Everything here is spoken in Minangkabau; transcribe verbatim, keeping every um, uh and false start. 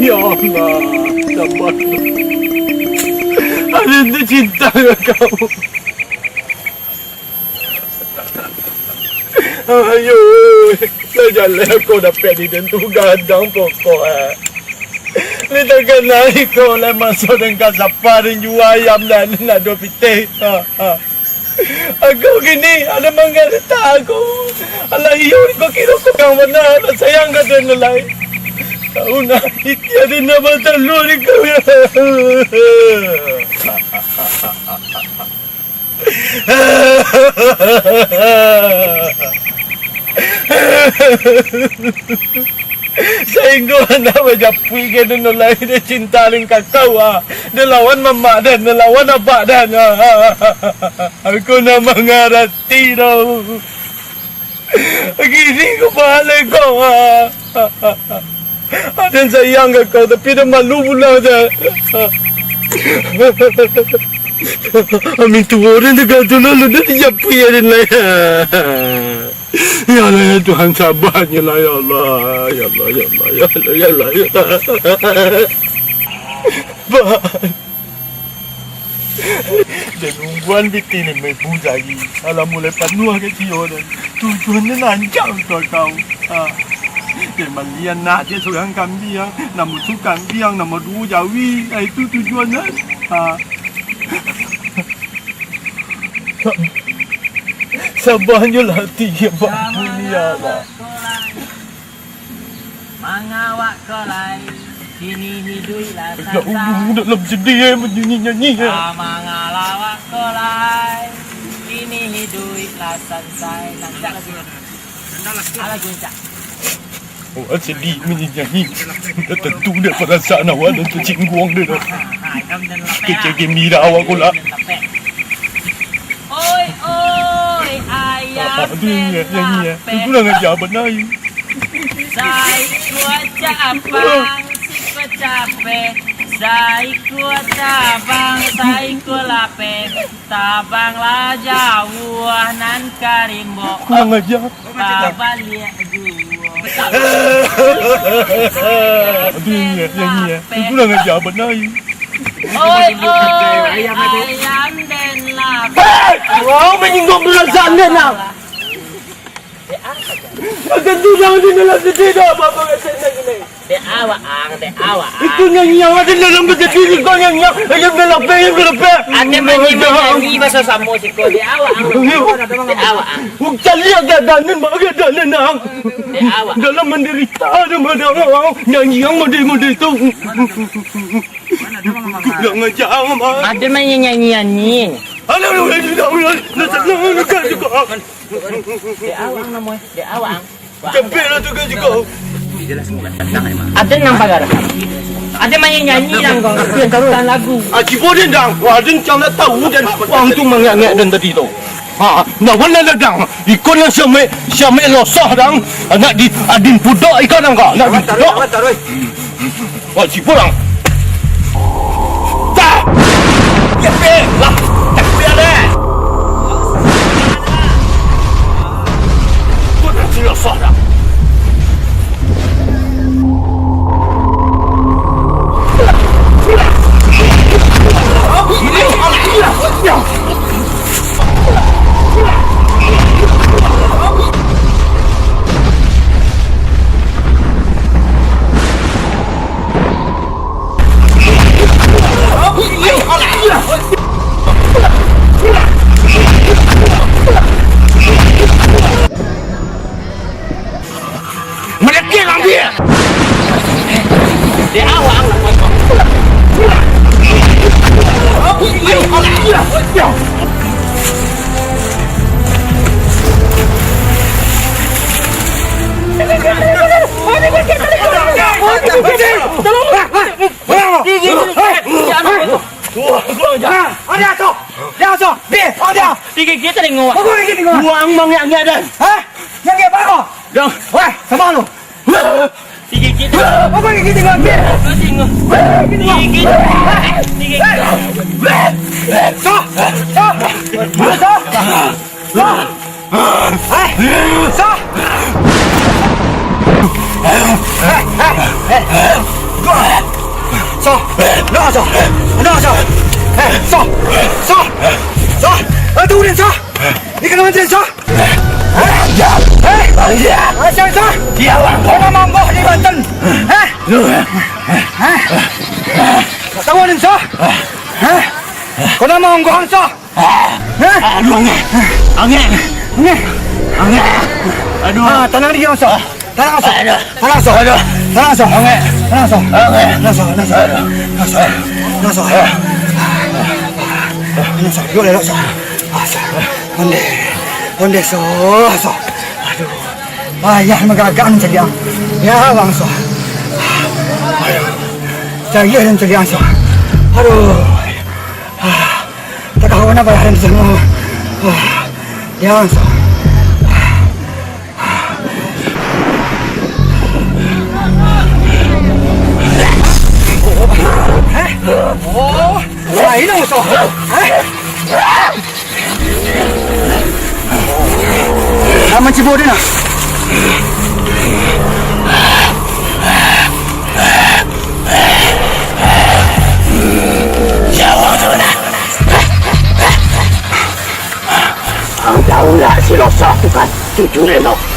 Ya Allah, sabar. Aden tu cinta ka kau. Ayo, lah jaleh ko dapek di den tu gadang pokok, eh. Ni takana iko lah maso den ka sapa den jua ayam dan ado pitih. Ha, ha. Aku kini ada manggaretak aku. Alah iyo, kau kiro aku yang mana? Nak sayang ka den lai. Tahu nak ikhtiar den nak batalua di kau ya. Sainggo anak bajapuik ka dunia lain, dia cinta dengan kakau, ah. Dia lawan mamak dan dia lawan abak dan, ah. Aku nak mangarati tau. Gini ko pahala kau, ah. Aden sayang ka kau, tapi den malu pulang, dah. Amin tuo den tu, kau tu lalu dah dijapuik aden lai. Ya Allah, ya Tuhan, sabarnyo lah, ya Allah, ya Allah, ya Allah, ya Allah, ya Allah, ya Allah. Bah. Den ungguan pitih limo ribu jari. Alah mulai panuah ka cio den. Tujuan den rancak untuak kau. Ha. Den malian nak je surang kambiang, namo tu kambiang, namo duo jawi. Ha, itu tujuan den. Ha. Sabarnyo lah ati, Pak Mulia lah. Mangawak ko lai, kini hiduik lah. Dah ulu dalam sedih, eh, bernyanyi-nyanyi, eh. Ah, mangalawak ko lai, kini hiduik lah sansai. Rancak lagu. Ah, lagu rancak. Oh, sedih bernyanyi-nyanyi. Dah tentu dia perasaan awak dah tersinggung dia dah. Ah, ah, ikam dan lapeh, ah. Kecil gembira awak pula. Oi, oi, ayam. Ah, tu nyanyi, nyanyi, eh. Itu kurang ajar benar, eh. Saikua capang, saikua capek, saikua tabang, saikua lapeh, tabang lah jauah nan ka rimbo. Kurang ajar. Babaliak juo. Aduh, nyanyi, nyanyi, eh. Itu kurang ajar benar, eh. Oi, oi, ayam den lapeh. Hei! Wah, menyinggung perasaan den, ah. Makan tu jangan di dalam sedih dah, apa-apa kat sana gini. Dek awak ang, dek awak ang. Itu nyanyi yang ada dalam sedih ni, kau nyanyi yang ada dalam pe, dalam pe. Ada manyanyi, manyanyi bahasa samo siko, dek awak ang. Dek awak ang. Cari agak danen, agak danen ang. Dek awak. Dalam menderita ada mana ang. Nyanyi yang mode-mode tu. Kurang ajar, Mak. Ada manyanyi, nyanyi. Alah, alah, alah, alah, alah, alah, alah, alah, alah, alah. Dek awak ang namo, dek awak ang. Kepek lah tu kan juga. Ada nang pagar. Ada manyanyi-nyanyi nang kau. Tentang lagu. Ah, cubo den dang. Wah, den cang nak tahu dan wang tu mangek-ngek den tadi tu. Ha, nak mana lah dang. Ikon yang siamai, siamai losah dang. Nak di, adin pudok ikon dang kau. Nak di pudok. Wah, si pulang. Dah! Ya, pe! Lah! Tak kuliah deh! Kau dah silap sah dah! Malakir ambil! Di awak. Ada tu. Dia tu. Dia. Digigit telinga. Apa gigit telinga? Buang mangek-ngek dah. Hah? Yang dia apa kau? Dong. Weh, sama lu. Digigit. Apa gigit telinga? Dia. Telinga. Digigit. Digigit. Sah. Sah. Sah. Sah. Sah. Sah. Sah. Soh, ado Soh. Eh, Soh, Soh, Soh. Eh, tunggu den Soh. Iko nan den Soh. Eh, eh, Soh. Ko nan maonggoh di Banten. Eh? Eh? Ndak tahu den Soh. Eh? Ko nan maonggoh Soh. Ah, aduh, angek. Angek. Angek. Angek. Aduh. Ah, tanang diri, Soh. Tanang, Soh. Aduh. Tanang, Soh. Aduh. Tanang, Soh. Angek. Tanang, Soh. Angek. Tanang, Soh. Tanang, Soh. Aduh. Tanang, Soh. Tanang, Soh. Ah. Tanang, Soh. Duduk elok, Soh. Ah, Soh. Ondeh. Ondeh, Soh. Soh. Aduh. Payah manggagak mancaliak. Yo, Bang, Soh. Aduh. Caliak den caliak, Soh. Aduh. Ah. Takawa na payah den di sinan. Ah, yo, Soh. Eh? Oh, lain dong, Soh. Eh? Nan mancibo den, nah. Jauah tu, nah. Ang tahu ndak, si Losa tu kan cucu Reno?